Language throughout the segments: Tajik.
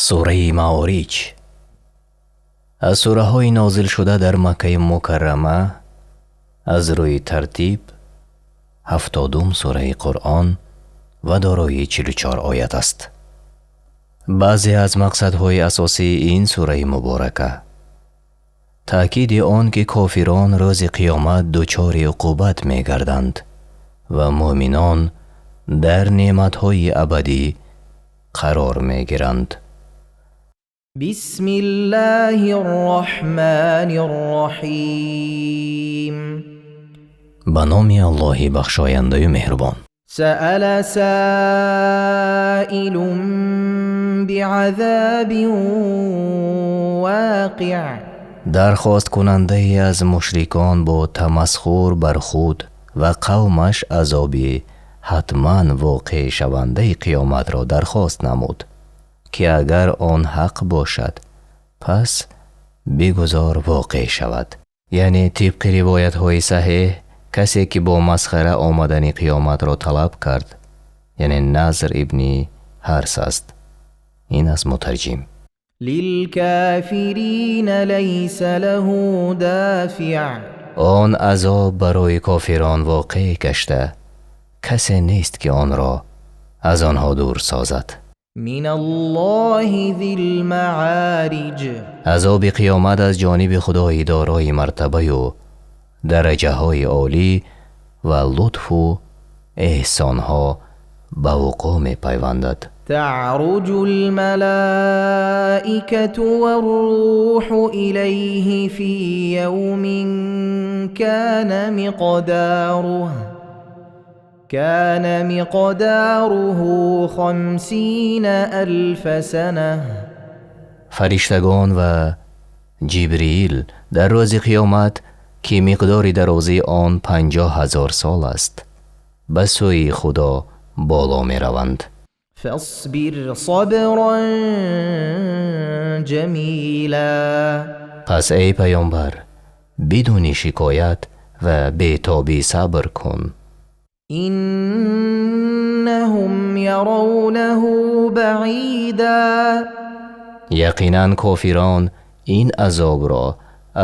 Сураи Маориҷ аз сураҳои нозилшуда дар Маккаи Мукаррама аз рӯи тартиб 70-ум сураи Қуръон ва дорои 44 оят аст. Баъзе аз мақсадҳои асосии ин сураи муборака таъкиди он ки кофирон рӯзи қиёмат дучори уқубат мегарданд ва мӯъминон дар неъматҳои абадӣ қарор мегиранд. Бисмиллаҳир-раҳмонир-раҳим. Ба номи Аллоҳи бахшояндаю меҳрубон. Саала соилун биазабин воқиъ. Дархосткунандае аз мушрикон бо тамасхур бар худ ва қавмаш азоби ҳатман воқеъшавандаи қиёматро дархост намуд, ки агар он ҳақ бошад, пас бигузор воқеъ шавад. Яъне тибқи ривоятҳои саҳеҳ, касе ки бо масхара омадани қиёматро талаб кард, яъне Назр ибни Ҳарс аст. Ин аз мутарҷим. Лилкофирина лайса лаҳу дофиъ. Он азоб барои кофирон воқеъ гашта, касе нест ки онро аз онҳо дур созад. Миналлоҳи зил-маъориҷ. Азоби қиёмат аз ҷониби Худои дорои мартабаю дараҷаҳои олӣ ва лутфу эҳсонҳо ба вуқӯъ мепайвандад. Таъруҷул-малоикату вар-рӯҳу илайҳи фӣ явмин кана миқдоруҳу 50,000 сана. Фариштагон ва Ҷибриил дар рӯзи қиёмат, ки миқдори дарозии он 50,000 сол аст, ба сӯи Худо боло мераванд. Фасбир сабран ҷамила. Пас эй паёмбар, бидуни шикоят ва бетобӣ сабр кун. Иннаҳум яравнаҳу баъида. Яқинан кофирон ин азобро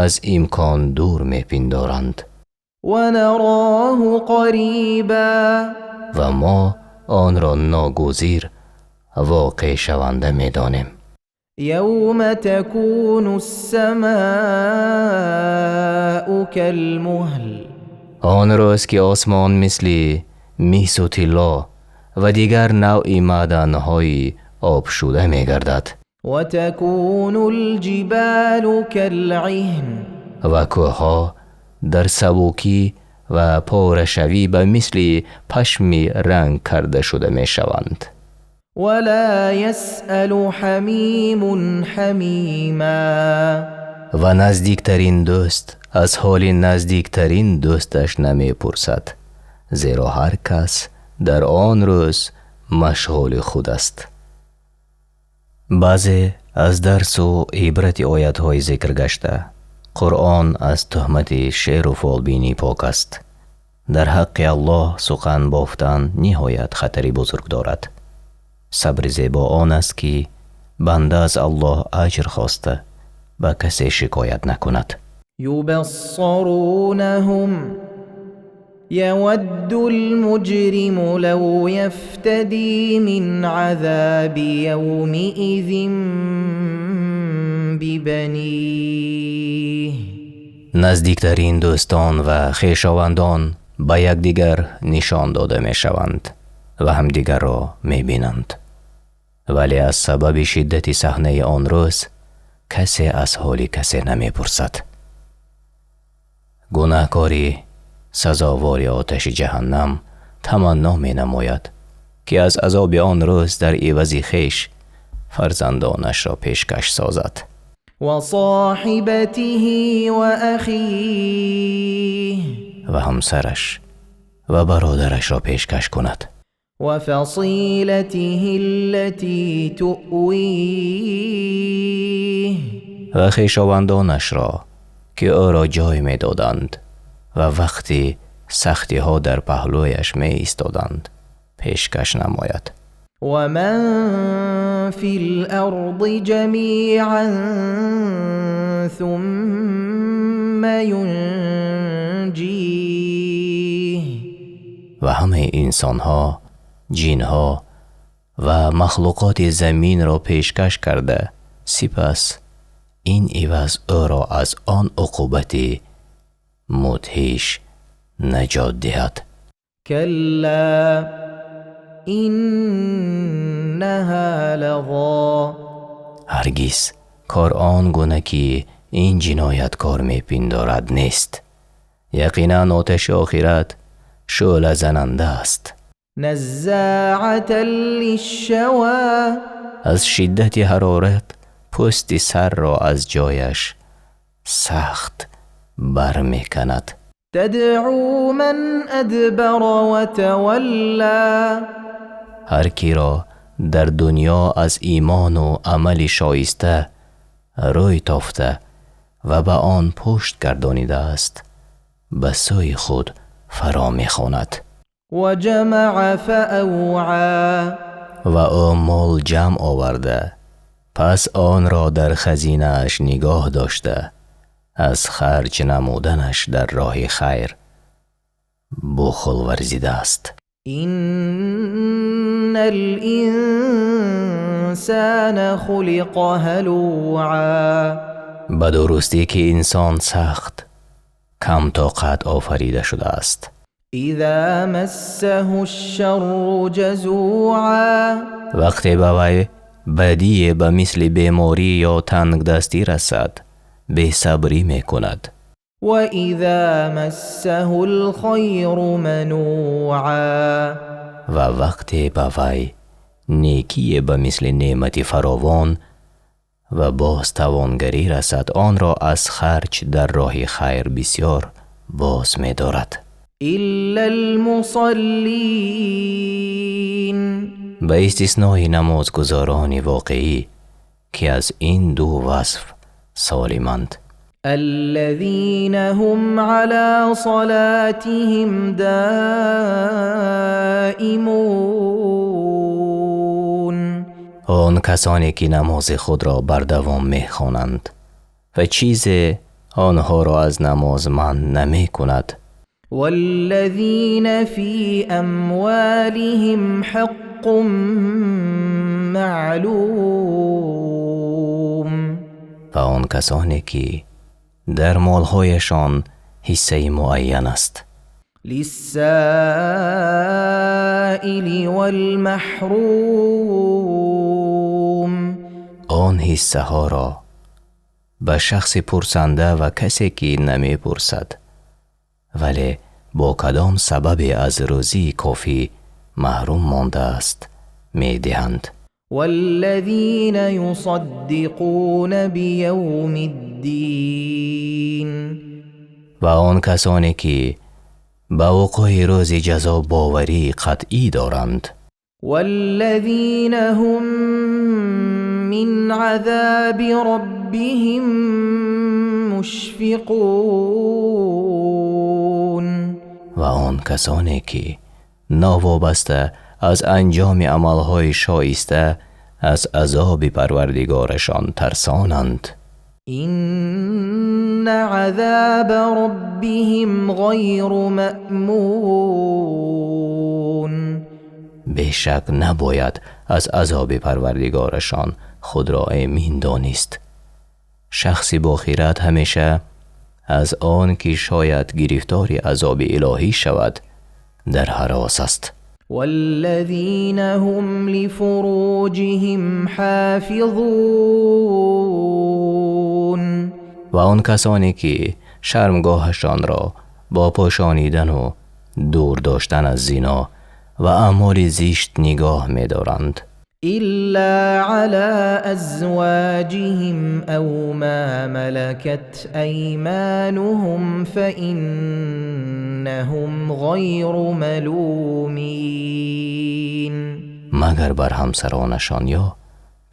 аз имкон дур мепиндоранд. Ва нароҳу қариба. Ва мо онро ногузир воқеъшаванда медонем. Явма такунус-самоу кал-муҳл. Он рӯз ки осмон мисли мису тилло ва дигар навъи маъданҳои обшуда мегардад. Ва такунул-ҷиболу кал-иҳн. Ва кӯҳҳо дар сабукӣ ва порашавӣ ба мисли пашми ранг карда шуда мешаванд. Ва ло ясъалу ҳамимун ҳамима. Ва наздиктарин дӯст аз ҳоли наздиктарин дӯсташ намепурсад, зеро ҳар кас дар он рӯз машғули худ аст. Баъзе аз дарсу ибрати оятҳои зикр гашта, Қуръон аз туҳмати шеъру фолбинӣ пок аст. Дар ҳаққи Аллоҳ сухан бофтан ниҳоят хатари бузург дорад. Сабри зебо он аст, ки банда аз Аллоҳ аҷр хоста ба касе шикоят накунад. Юбассарунаҳум яваддул-муҷриму лав яфтадӣ мин азаби явмаизин бибаниҳ. Наздиктарин дӯстон ва хешовандон ба якдигар нишон дода мешаванд ва ҳамдигарро мебинанд. Вале аз сабаби шиддати саҳнаи он рӯз касе аз ҳоли касе намепурсад. Гунаҳкори сазовори оташи ҷаҳаннам таманно менамояд, ки аз азоби он рӯз дар ивази хеш фарзандонашро пешкаш созад. Ва соҳибатиҳи ва ахиҳ. Ва ҳамсараш ва бародарашро пешкаш кунад. Ва фасилатиҳи аллатӣ туъвиҳ. Ва хешовандонашро, ки ӯро ҷой медоданд ва вақти сахтиҳо дар паҳлӯяш меистоданд, пешкаш намояд. ومن في الأرض جميعا ثم ينجيه. Ва ҳамаи инсонҳо, ҷинҳо ва махлуқоти заминро пешкаш карда, сипас ин иваз ӯро аз он уқубати мудҳиш наҷот диҳад. كلا إنها لظى. Ҳаргиз кор он гуна, ки ин ҷинояткор мепиндорад, нест. Яқинан оташи охират шӯълазананда аст. نزاعة للشوى. Аз шиддати ҳарорат пӯсти сарро аз ҷояш сахт бармеканад. تدعو من أدبر وتولى. Ҳар киро дар дунё аз имону амали шоиста рӯй тофта ва ба он пушт гардонидааст, ба сӯи худ фаро мехонад. وجمع فأوعى. Ва ӯ мол ҷамъ оварда, пас онро дар хазинааш нигоҳ дошта, аз харҷ намуданаш дар роҳи хайр бухл варзидааст. إن الإنسان خلق هلوعا. Ба дурустӣ, ки инсон сахт камтоқат офарида шудааст. إذا مسه الشر جزوعا. Вақте ба вай бадие ба мисли беморӣ ё тангдастӣ расад, бесабрӣ мекунад. وإذا مسه الخير منوعا. Ва вақте ба вай некие ба мисли неъмати фаровон ва боз тавонгарӣ расад, онро аз харҷ дар роҳи хайр бисёр боз медорад. إلا المصلين. Ба истиснои намозгузорони воқеӣ, ки аз ин ду васф солиманд. الذين هم على صلاتهم دائمون. Он касоне, ки намози худро бардавом мехонанд ва чизе онҳоро аз намоз манъ намекунад. والذين في أموالهم حق معلوم. Ва он касоне, ки дар молҳояшон ҳиссаи муайян аст. للسائل والمحروم. Он ҳиссаҳоро ба шахси пурсанда ва касе, ки намепурсад, вале бо кадом сабабе аз рӯзии кофӣ маҳрум мондааст, медиҳанд. والذين يصدقون بيوم الدين. Ва он касоне, ки ба вуқӯи рӯзи ҷазо боварии қатъӣ доранд. والذين هم من عذاب ربهم مشفقون. Ва он касоне, ки новобаста аз анҷоми амалҳои шоиста аз азоби парвардигорашон тарсонанд. إن عذاب ربهم غير مأمون. Бешак, набояд аз азоби парвардигорашон худро эмин донист. Шахси бохират ҳамеша аз он ки шояд гирифтори азоби илоҳӣ шавад, дар ҳарос аст. والذين هم لفروجهم حافظون. Ва он касоне, ки шармгоҳашонро бо пӯшонидану дур доштан аз зино ва аъмоли зишт нигоҳ медоранд. إلا على أزواجهم أو ما ملكت أيمانهم فإنهم غير ملومين. Магар бар ҳамсаронашон ё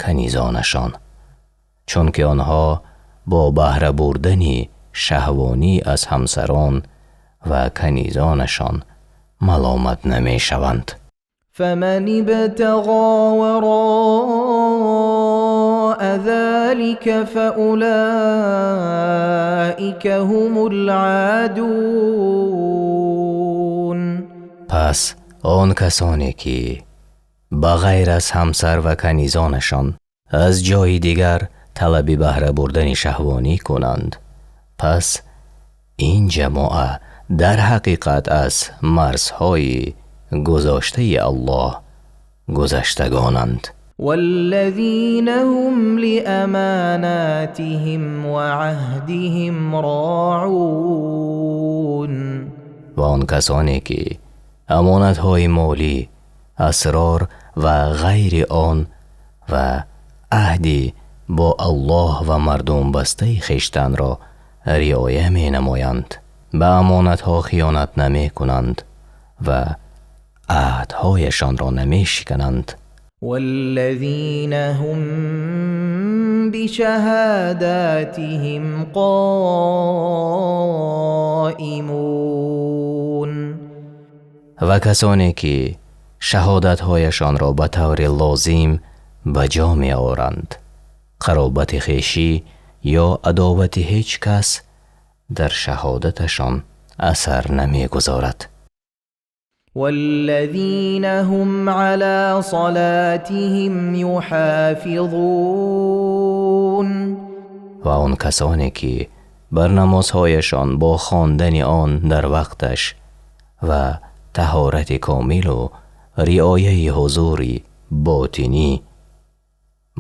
канизонашон, чунки онҳо бо баҳра бурдани шаҳвонӣ аз ҳамсарон ва канизонашон маломат намешаванд. فمن ابتغى وراء ذلك فأولئك هم العادون. Пас он касоне ки ба ғайр аз ҳамсар ва канизонашон аз ҷои дигар талаби баҳра бурдани шаҳвонӣ кунанд, пас ин ҷамоа дар ҳақиқат аз марзҳои гузоштаи Аллоҳ гузаштагонанд. والذين هم لأماناتهم وعهدهم راعون. Ва он касоне ки амонатҳои молӣ, асрор ва ғайри он ва аҳди бо Аллоҳ ва мардум бастаи хештанро риоя менамоянд, ба амонатҳо хиёнат намекунанд ва аҳдҳояшонро намешикананд. والذين هم بشهاداتهم قائمون. Ва касоне ки шаҳодатҳояшонро ба таври лозим ба ҷо меоранд, қаробати хешӣ ё адовати ҳеҷ кас дар шаҳодаташон асар намегузорад. والذين هم على صلاتهم يحافظون. Ва он касоне ки бар намозҳояшон бо хондани он дар вақташ ва таҳорати комилу риояи ҳузури ботинӣ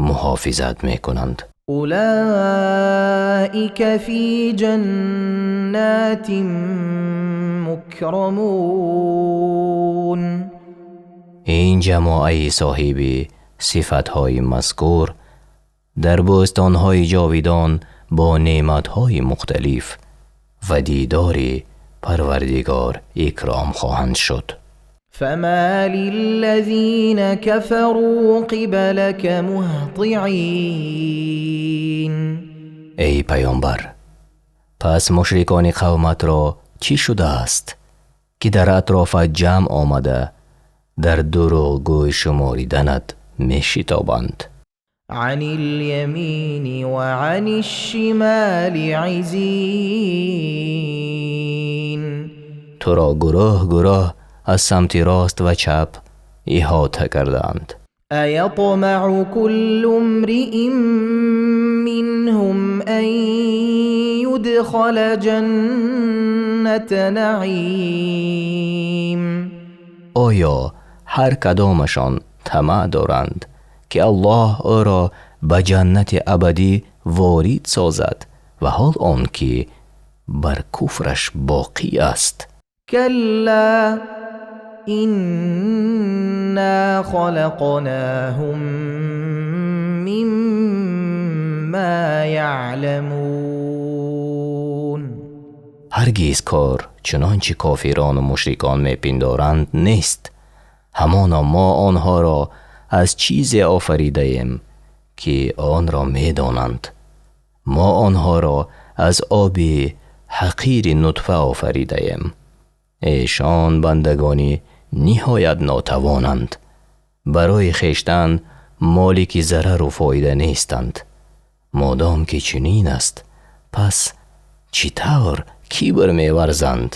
муҳофизат мекунанд. أولئك في جنات مكرمون. Ин ҷамоаи соҳиби сифатҳои мазкур дар бӯстонҳои ҷовидон бо неъматҳои мухталиф ва дидори Парвардигор икром хоҳанд шуд. فمال الذين كفروا قبلك مهطعين. Эй паёмбар, пас мушрикони қавматро чӣ шудааст, ки дар атрофат ҷамъ омада дар дурӯғгӯй шумориданат мешитобанд? عن اليمين وعن الشمال عزين. Туро гурӯҳ гурӯҳ аз самти рост ва чап иҳота кардаанд. أيطمع كل امرئ منهم أن يدخل جنة نعيم. Оё ҳар кадомашон тамаъ доранд, ки Аллоҳ ӯро ба ҷаннати абадӣ ворид созад, ва ҳол он ки бар куфраш боқӣ аст? كلا إنا خلقناهم مما يعلمون. Ҳаргиз кор чунончи кофирону мушрикон мепиндоранд нест. Ҳамоно мо онҳоро аз чизе офаридаем, ки онро медонанд. Мо онҳоро аз оби ҳақири нутфа офаридаем. Эшон бандагони ниҳоят нотавонанд, барои хештан молики зарару фоида нестанд. Модом ки чунин аст, пас чӣ тавр кибр меварзанд?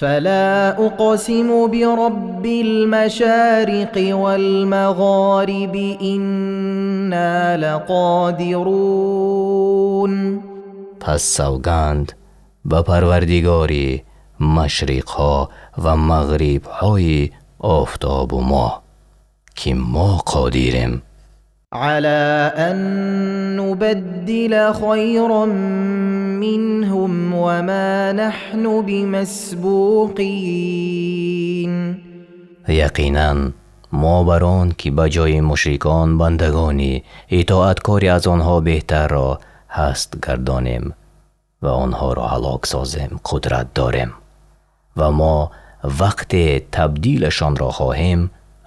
فلا أقسم برب المشارق والمغارب إنا لقادرون. Пас савганд ба Парвардигори машриқҳо ва мағрибҳои офтобу моҳ, ки мо қодирем على أن نبدل خيرا منهم وما نحن بمسبوقين. Яқинан мо бар он ки ба ҷои мушрикон бандагони итоаткори аз онҳо беҳтарро ҳаст гардонем ва онҳоро ҳалок созем қудрат дорем, ва мо вақте табдилашонро хоҳем,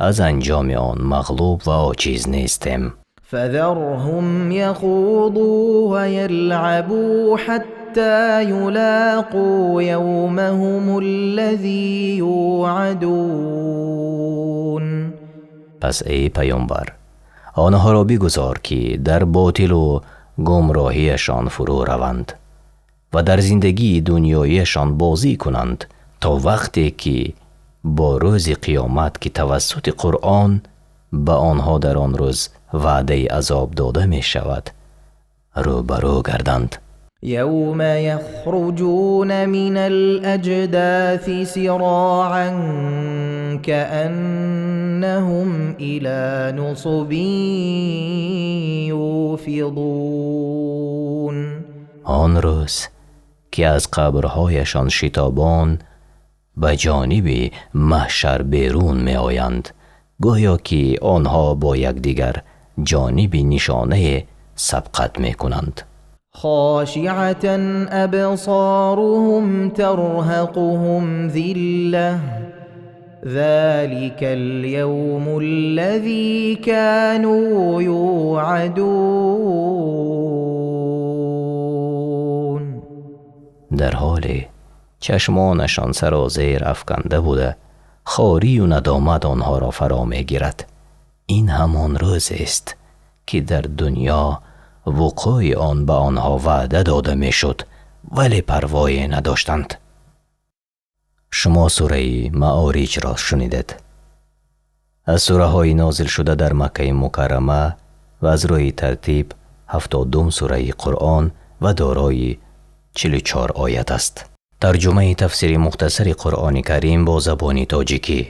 аз анҷоми он мағлуб ва оҷиз нестем. فذرهم يخوضوا ويلعبوا حتى يلاقوا يومهم الذي يوعدون. Пас эй паёмбар, онҳоро бигузор, ки дар ботилу гумроҳиашон фурӯ раванд ва дар зиндагии дунёяшон бозӣ кунанд, то вақте ки бо рӯзи қиёмат, ки тавассути Қуръон ба онҳо дар он рӯз ваъдаи азоб дода мешавад, рӯ ба рӯ гарданд. يوم يخرجون من الأجداث سراعا كأنهم إلى نصب يوفضون. Он рӯз ки аз қабрҳояшон шитобон ба ҷониби маҳшар берун меоянд, гӯё ки онҳо бо якдигар ҷониби нишонае сабқат мекунанд. خاشعة أبصارهم ترهقهم ذلة ذلك اليوم الذي كانوا يوعدون. Дар ҳоле чашмонашон сарозер афканда буда, хорию надомат онҳоро фаро мегирад. Ин ҳамон рӯзест, ки дар дунё вуқӯи он ба онҳо ваъда дода мешуд, вале парвое надоштанд. Шумо сураи Маориҷро шунидед, аз сураҳои нозилшуда дар Маккаи Мукаррама ва аз рӯи тартиб 70-ум сураи Қуръон ва дорои 44 оят аст. Тарҷумаи тафсири мухтасари Қуръони Карим бо забони тоҷикӣ.